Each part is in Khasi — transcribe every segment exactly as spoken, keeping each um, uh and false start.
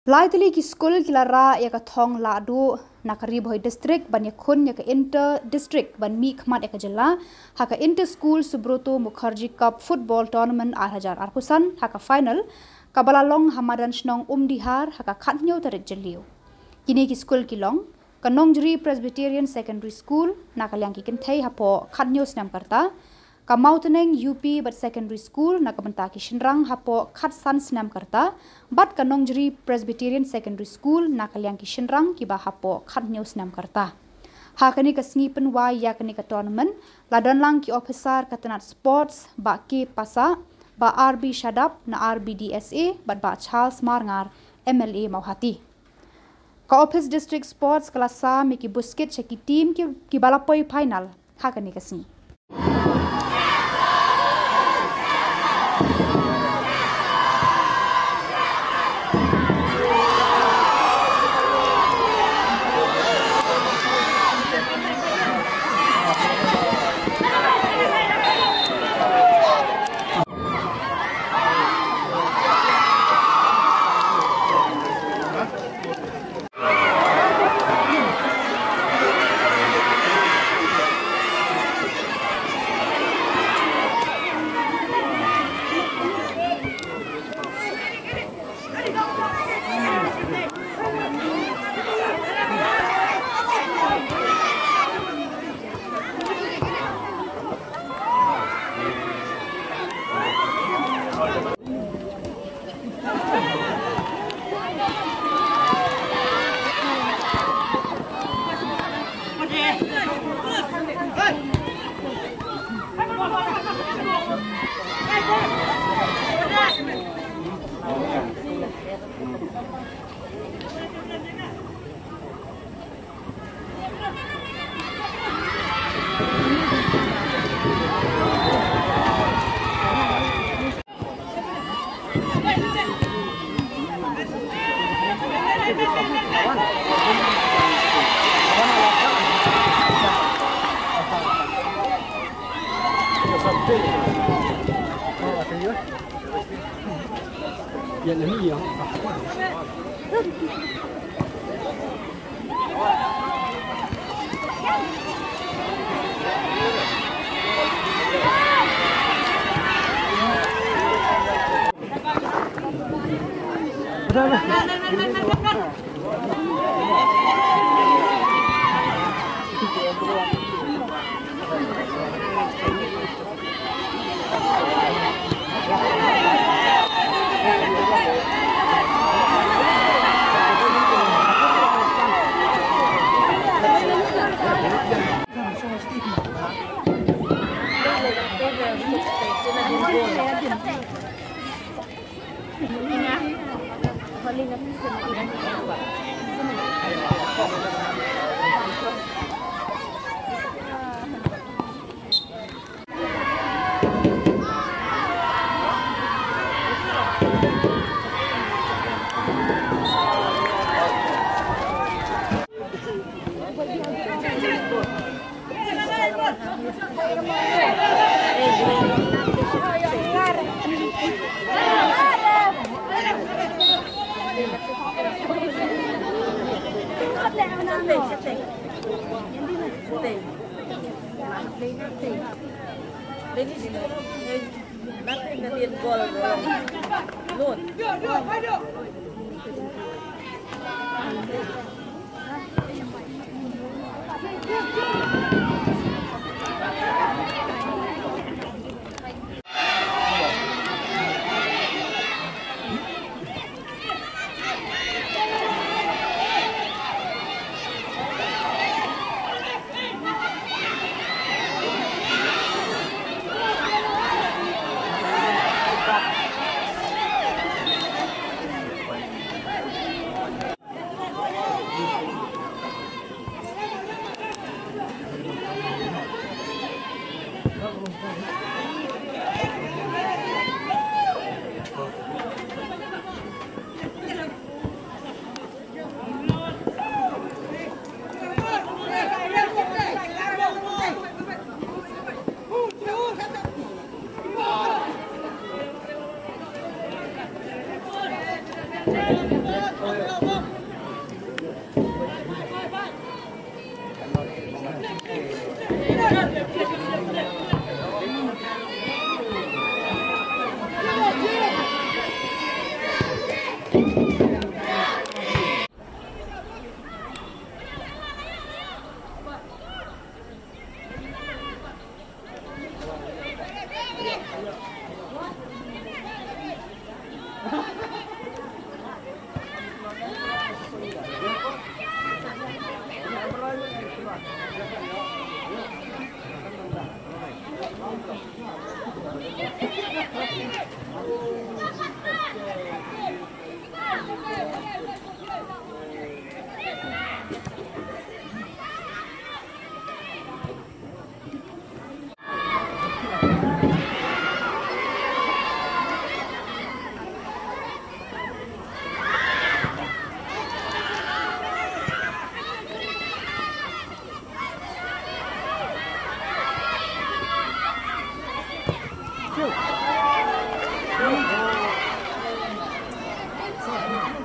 Lai tylli ki skul ki la rah ïa ka thong lahduh na ka Ri Bhoi District ban ïakhun ïa ka Inter District ban mihkhmat ïa ka jylla ha ka Inter School Subroto Mukherjee Cup Football Tournament ar hajar arphew san ha ka final kaba la long ha madan shnong Umdihar ha ka khathynñiew tarik Jylliew. Kine ki skul ki long ka Nongjri Presbyterian Secondary School na ka liang ki kynthei hapoh khathynñiew snem ka rta, ka Mawtneng U P bad Secondary School na ka bynta ki shynrang hapoh khatsan snem ka rta, bad ka Nongjri Presbyterian Secondary School na ka liang ki shynrang kiba hapoh khathynñiew snem ka rta. Ha kane ka sngi pynwai ïa kane ka tournament la don lang ki ophisar ka tnat sports Bah K Passah, Bah R B Shadap na R B D S A bad Bah Charles Marngar, M L A Mawhati. Ka Office District Sports ka la sam ïa ki buskit sha ki team ki, kiba la poi final ha kane ka sngi.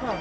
Ka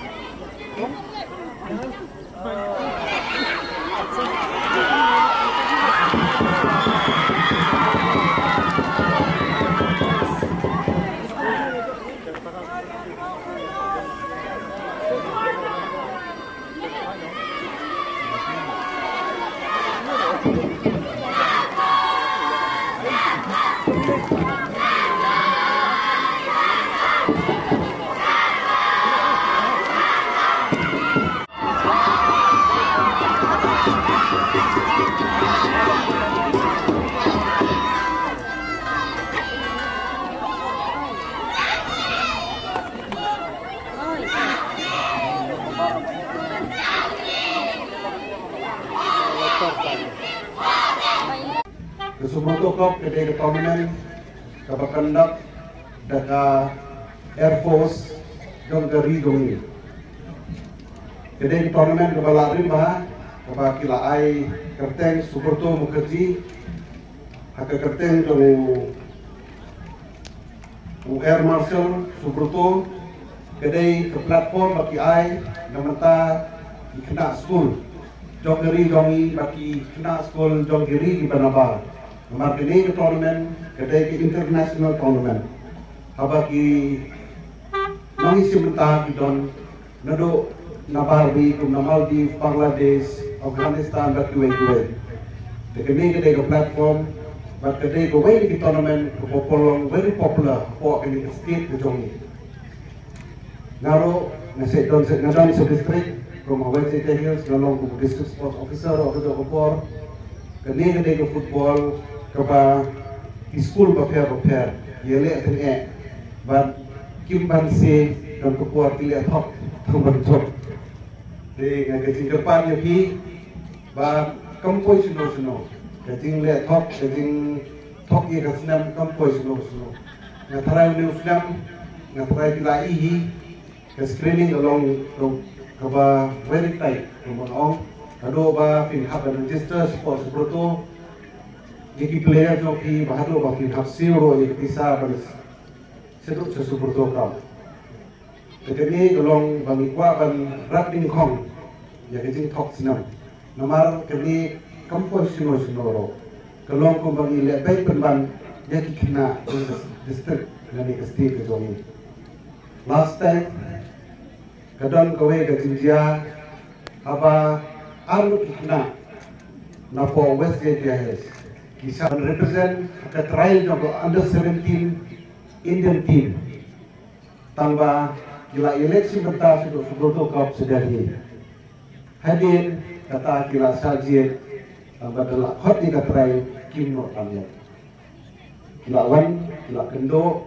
Subrata Cup ka dei ka tournament kaba conduct da ka Air Force jong ka ri jong ngi. Ka dei ka tournament kaba la rim bha, kaba ki la ai kyrteng Subrata Mukherjee ha ka kyrteng jong u Air Marshal Subrata. Ka dei ka platform ba ki ai na bynta ki khynnah skul jong ka ri jong ngi bad ki khynnah skul jong ki ri kiba nabar. Namar kane ka tournament ka dei ka international tournament. Haba ki nongshim bynta ki don naduh nabar ri kum na Maldives, Bangladesh, Afghanistan bad kiwei kiwei. Te kane ka dei ka platform bad ka dei kawei na ki tournament kaba long very popular hapoh kane ka state ka jong ngi. Nga ruh nga shait don, nga don sha district kum ha West Jaintia Hills, nga long kum district sports officer ruh ha kajuh ka por. Kane ka dei ka football kaba ki skul bapher bapher ki ïaleh tyngeh bad kim banse don ka por ki leh thok tang ban jop. Te nga ka jingkyrpad ïa phi ba kam poi shano shano, ka jingleh thok, ka jingthok ïa ka snem kam poi shano shano. Nga tharai une u snem, nga tharai phi la ïohi ka screening ka long kaba very tight, kumba nga ong. Haduh ba phin hap ban register sha Subrata, ïa ki player jong phi, ba haduh ba phin hap siew ruh ïa ka pisa ban sdang sha Subrata Cup. Te kane ka long ba ngi kwah ban rat nyngkong ïa ka jingthok snem. Namar kane kam poi shano shano ruh, ka long kumba ngi leh beit pynban ïa ki khynnah jong ka district lane ka state ka jong ngi. Last time ka don kawei ka jingjia haba arngut ki khynnah napoh West Jaintia Hills ki shah represent ka trial jong ka under seventeen Indian team. Tangba ki la ïaleh shim bynta sha ka Subrata Cup sha Delhi. Hadien kata ki la shah jied, tangba da la khot ïa ka trai kim noh tam leh. Ki la wan, ki la kynduh,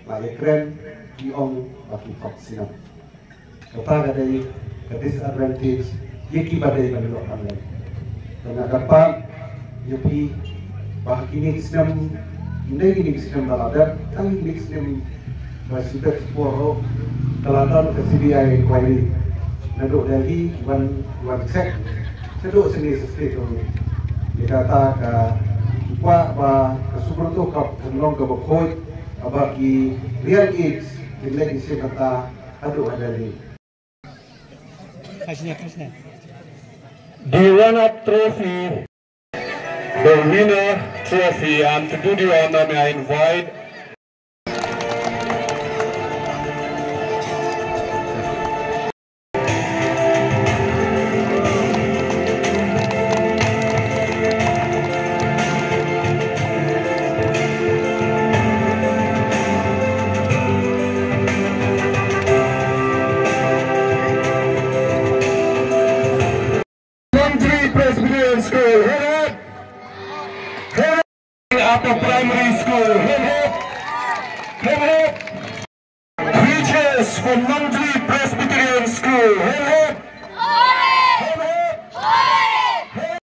la ïakren, ki ong ba ki thok snem. Kata ka dei ka disadvantage ïa kiba dei ban ïoh pynlong. Te nga kyrpad ïa phi ba ha kine ki snem, ym dei kine ki snem ba la dep, tang kine ki snem ba shibit por ruh ka la don ka C B I inquiry naduh Delhi, ki wan, ki wan check shaduh shane sha state jong ngi. Ïa kata ka kwah ba ka Subrata Cup kan long kaba khuid, kaba ki real age kin leit ïashim bynta haduh ha Delhi. The runner-up trophy. The winner trophy, and to do the honor, may I invite Nongthymmai Presbyterian School, hip hip. Hip hip. Upper Primary School, hip hip. Hip hip. Three cheers for Nongthymmai Presbyterian School, hip hip.